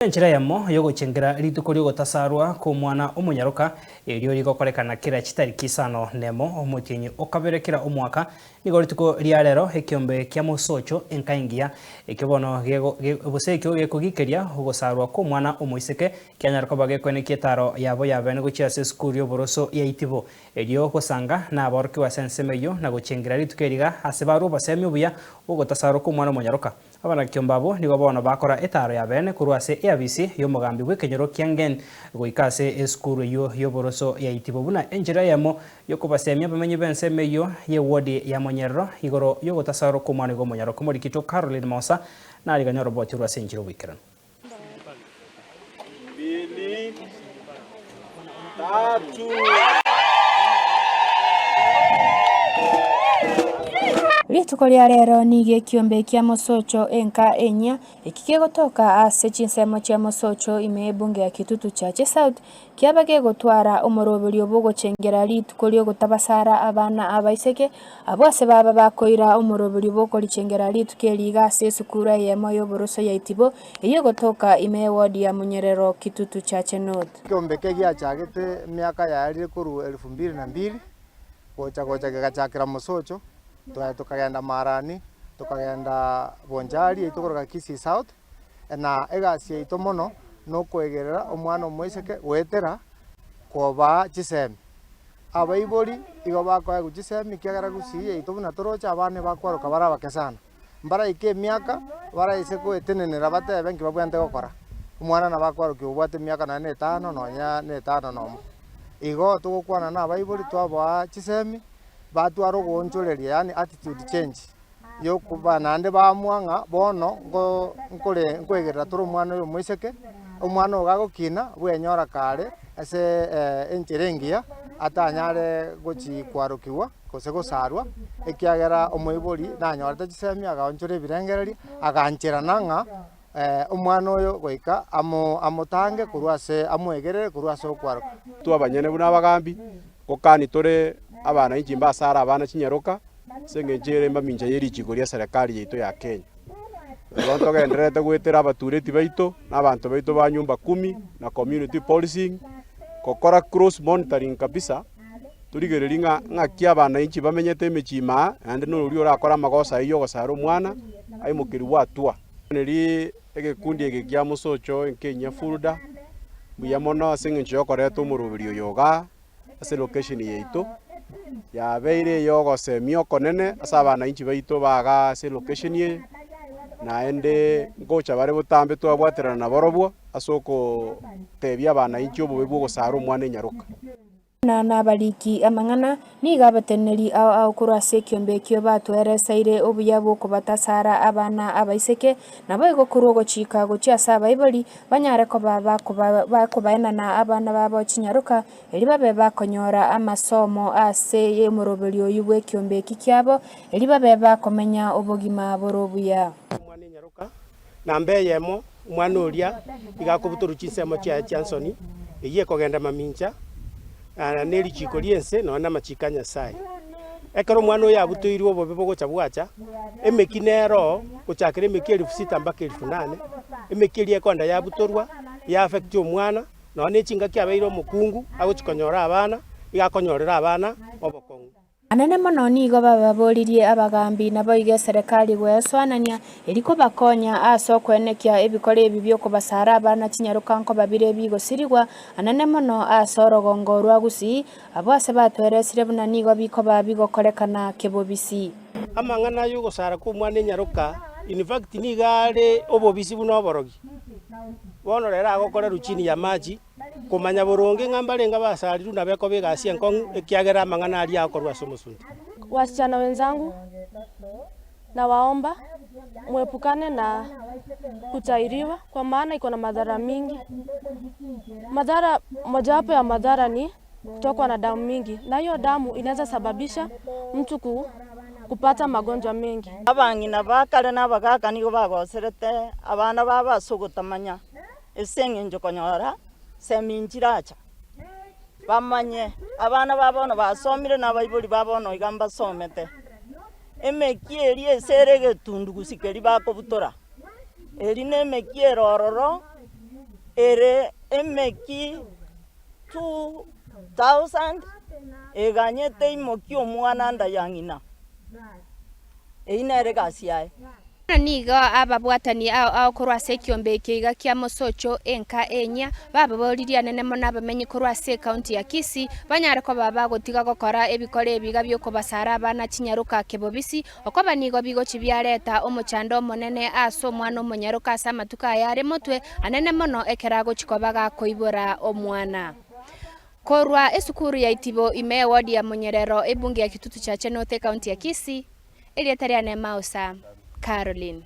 Enchera eyemo y'ogochengera rituko ri'ogotasarwa kw'omwana omonyaroka, erio rigokorekana kera chitariki isano nemo omotienyi o kabere kera omwaka, nigo rituko ria rero ekeombe kia mosocho enka engiya, ekio bono gose ekio gekogikeria ogosarwa kw'omwana omoiseke kianyara koba gekoenekia etaro yabo ya bene gochia ase esukuru y'oboroso ya Itibo, erio gosanga naborokigwa ase ensemo eyio na gochengera rituko eriga ase barwe obosemi obuya bw'ogotasarwa kw'omwana omonyaroka. Abanakiombe abwo nigo bono bakora etaaro ya beene korwa ase eabisi y'omogambi bw'ekenyoro kia Ngen goika ase esukuru eyio y'oboroso ya Itibo buna enchera eyemo y'okobasemia abamenyi b'ensemo eyio y'ewodi ya Monyerero igoro y'ogotasarwa kw'omwana igo omonyaroke omorikito Caroline Mosa narigania oroboti orwo ase enchera oboikeranu. Mbili, tatu. Rituko ria rero nigo ekiombe kia Mosocho enka enyia, eki kegotoka ase chinsemo chia Mosocho ime y'ebunge ya Kitutu Chache South, kiaba kegotwara omoroberio bw'ogochengera rituko ri'ogotabasara abana abaiseke, abwo ase baba bakoira omoroberio bw'okorichengera rituko eri iga ase esukuru eyemo y'oboroso ya Itibo, eyio egotoka ime y'ewodi ya Munyerero, Kitutu Chache North. Ekeombe eke giachagete emiaka yaerire korwa elfu mbili na mbili, gocha gocha gegachakera mosocho, twaya tokagenda Marani, tokagenda Bonchari eywo tokoroka Kisii South, na egasi yaito mono nokoegerera omwana omoiseke goetera kobaa chisemi. Abaibori igo bakoegwa chisemi ekiagera gusii yaito buna toroche abana ebakwaroka bare abake sana. Mbaraike emiaka baraise goetenenera batebe nki babwenerete gokora. Omwana nabo akwarokia obwate emiaka nonya na etano nonya na etano nomo. Igo togokwana na abaibori twabaa chisemi, batwara ogoonchoreria yaani attitude change yokoba naende baamua ng'a bono nko nkore nkoegerera tore omwana oyo omoiseke, omwana oyo gagokina bwenyora kare ase enchera engiya atanyare gochi kwarokigwa. gose gosarwa, ekiagera omoibori nanyorete chisemi agaonchora ebirengererio, agancherana ng'a omwana oyo goika amo amotange korwa ase amoegerere korwa ase okwaroka. Intwe abanyene buna abagambi, ngokani tore abana inche mbasare abana chinyaroka, ase eng'encho ere mamincha ye richiko ria eserekari yaito ya Kenya. Igo ntogendererete goetera abatureti baito, na abanto baito ba nyumba kumi, na community policing, gokora close monitoring kabisa. Torigererie ng'a ng'aki abanainchi bamenyete emechie ime aa, naende noria orakore amagoso ayio y'ogosara omwana, aimokerigwe atua. Neri egekundi eke kia mosocho enkenyia Fulda, mbuya mono ase eng'encho y'okoreta omoroberi oyo igaa ase location yaito, yabeire ey'ogosemia okonene ase abanainchi baito ba igaa ase location eye, naende ngocha bare botambe twabwaterana nabarobwo ase okotebia abanainchi obobe bwa ogosara omwana enyaroka. Na nabariki amang'ana, nigo abateneneri ao ao korwa ase ekiombe ekio batwereseire obuya bw'okobatasara abana abaiseke, naboigo korwa ogochika gochia ase abaibori, banyare koba bakobaenana abana babo chinyaroka, erio babe bakonyora amasomo ase omoroberio oyio bw'ekiombe eki kiabo, erio babe bakomenya obogima bore obuya. Omwana enyaroka, namba eyemo, Omwana oria iga akobutorwa chinsemo chiaye chia nsoni, eyio ekogenda mamincha ne richiiko ri'ense nonya namachiiko a Nyasae. Ekero omwana oyo abutoirwe obobe bogocha bwacha, emeki nero oo, gochakera emeki elfu sita mpaka elfu nane, emeki eria ekoenda yabutorwa, ya affect omwana, nonya ne chingaki abeire omokungu, agochi konyora abana, iga akonyorera abana obokong'u. Anene mono nigo bababoririe abagaambi naboigo eserekari gwesoanania, erio kobakonya ase okoenekia ebikora ebi bi'okobasara abana chinyaroka nkoba bire bigosirigwa, anene mono ase orogongo rwa Gusii, abwo ase batweresire buna nigo bikoba bigokorekana kebobisi. Amang'ana ay'ogosara kw'omwana enyaroka in fact nigo are obobisi buna oborogi. Bono rero agokorerwa chini ya maji. Komanya boronge ng'a mbarenge abasarirwe nabo ekoba egasi enkong'u, ekiagera amang'ana aria agokorwa ase omosunte. Wasichana wenzangu, nawaomba mwepukane na kutahiriwa kwa maana iko na madhara mingi. Madhara mojawapo ya madhara ni kutokwa na damu mingi, na hiyo damu inaweza sababisha mtu ku, kupata magonjwa mengi. Abang'ina ba kare na abagaaka nigo bagoserete abana babo ase ogotamanya. Ase engencho konyora semi nchiracha, bamanye abana ba bono basomire na abaibori ba bono iga mbasomete. Emekia eria ase ere egetundugusi keria bakobutora, eria na emekia ere ororo. Ere emeki 2000 eganyete imoki omwana nda ya ng'ina. Eyio nere egasi yaye. Bono nigo ababwatani ao ao korwa ase ekiombe ekio iga kia Mosocho enka enyia, bababoririe anene mono abamenyi korwa ase ekaunti ya Kisii banyare koba bagotiga gokora ebikora ebi iga biokobasara abana chinyaroka kebobisi, okoba nigo bigochi biareta omochando omonene ase omwana omonyaroka ase amatuko aya are motwe anene mono ekero agochi koba gakoibora omwana. Korwa esukuru ya Itibo ime ewodi ya Monyerero ebunge ya Kitutu Chache North ekaunti ya Kisii, Erieta riane Mausa Caroline.